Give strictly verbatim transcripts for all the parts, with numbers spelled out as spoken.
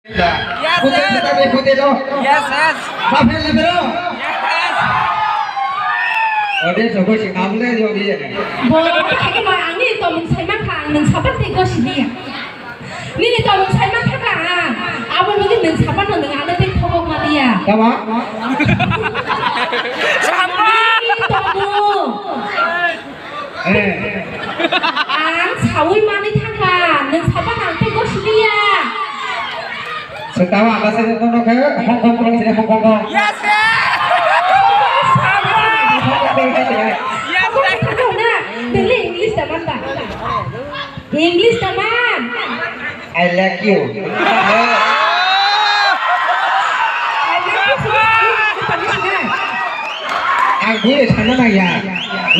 Yes, sir. Yes, yes. Yes. Audience ko si kaam le jo bhi hai. Bo, ani tomung sai mankha, nwng sapan tei gosi liya. Nini tomung sai mankha ka, abo bini nwng sapan no nwng ano tei thobok ma liya. Tama? Nini tomung. Eh. Ang sawi manwi thangkha, nwng sapan ang tei gosi liya. Setawa apa sih itu no ke Hong Kong pulang sini Hong Kong kong. Yes, sir. Hong Kong pulang sini. Yes, sir. Hong Kong pulang sini. Nwng le English da man ba? English da man. I like you. I like you. Ang bui sana nang ya.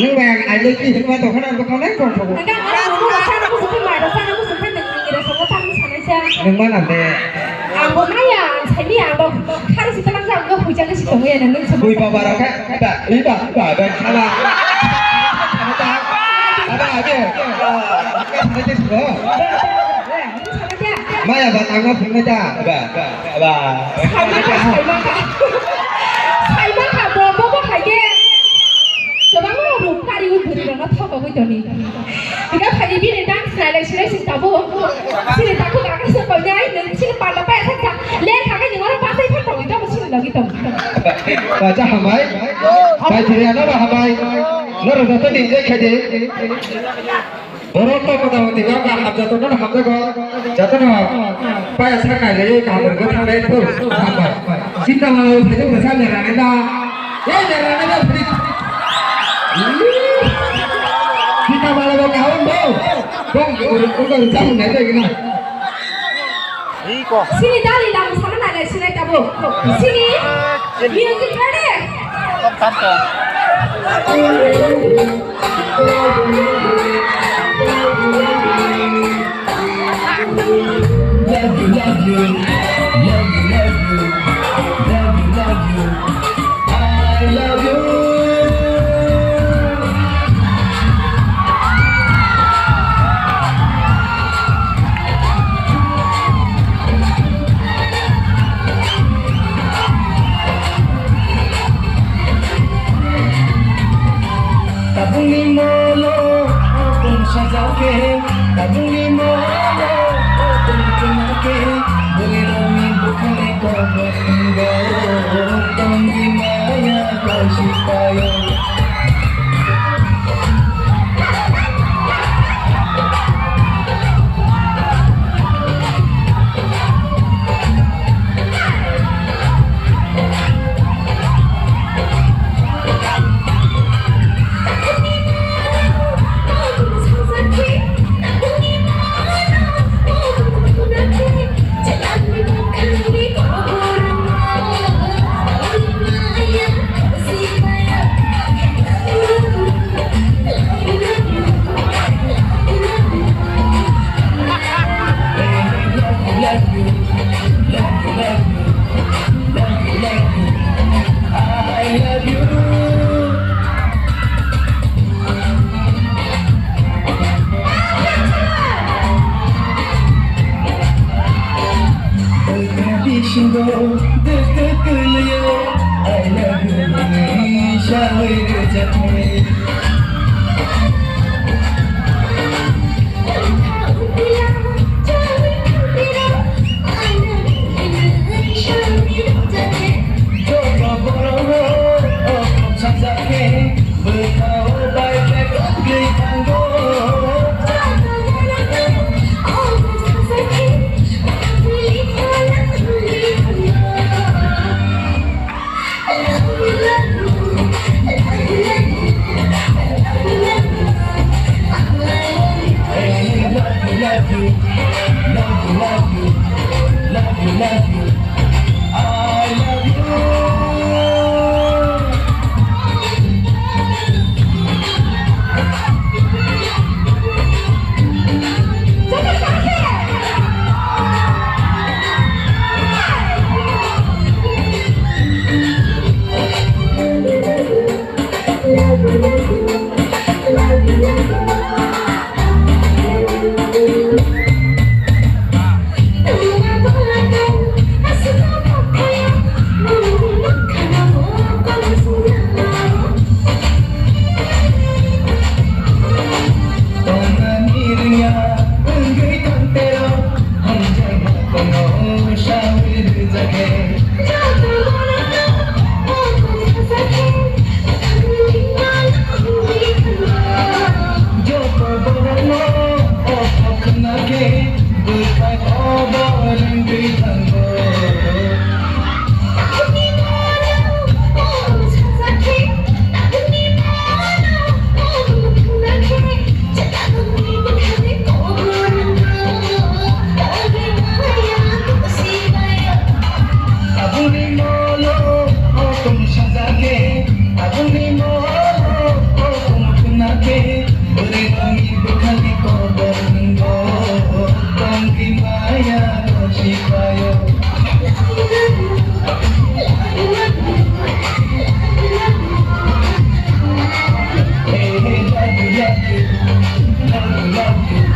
Nwng bai ang I like you hwnma tongkha na ang tongkha nai tongkha. Nwng ma nang de. Ang bo maya, ang saini ang bo kharo si talang jang go huijak si tongo ya nwng. Bui baba rok kha, ba, i ba, ba, ba, khala. Ada, ada. Maya ba tangma phungnai ta. Ba, ba. Saimaka, saimaka. Saimaka, bo, bo, bo hai khe. Kwbangma ruk kari ui bwrwi rokno thokogwi toni. Hingkhe phaidi bini dance nailai silai sing tabuk. Sini takhuk akasya koinai, nwng sini panda paya thaksa. Ler kha khe nwng oro patai thak tongwi tongwi sini logi tong. Bacha hambai. Bai thiri ano ba hambai. Norok joto ni enjoy khaidi. Borok to mota moti no ka hamjato no hamjago. Joto no paya sa kai le kaham ko thang dai phu. Hambai. Sinta ma lo thai jong sa le rang da. Ye le rang da phri. Sinta ma lo kaham bo. Bong ko ko ko jam nai de na. Sini dali lam sama na le sinai tabo. Sini music ready. Love you, love you, love you, love you, love you, love you, love you, love you, love you. I love you. Tabukni molo kung sajak khe, tabukni molo kung khe, bwrwirokni bukhukni kokno wngwi tongwi maya kaisa paio. Bisingo duk duk kwlwio, I love you hwnwi sawi rwjaknai. Joto borokno o kok sajak khe, bwkhao bai bek wngwi thango. Joto borokno o kok khna khe bwkhak o borok wngwi thango. Aboni molo o tong sajake, aboni molo o tong khna khe, bwrwi nangni bwkhani kotor wngbo, tongwi maya no sipayo. Hey, hey, love you, love you, love you, love you.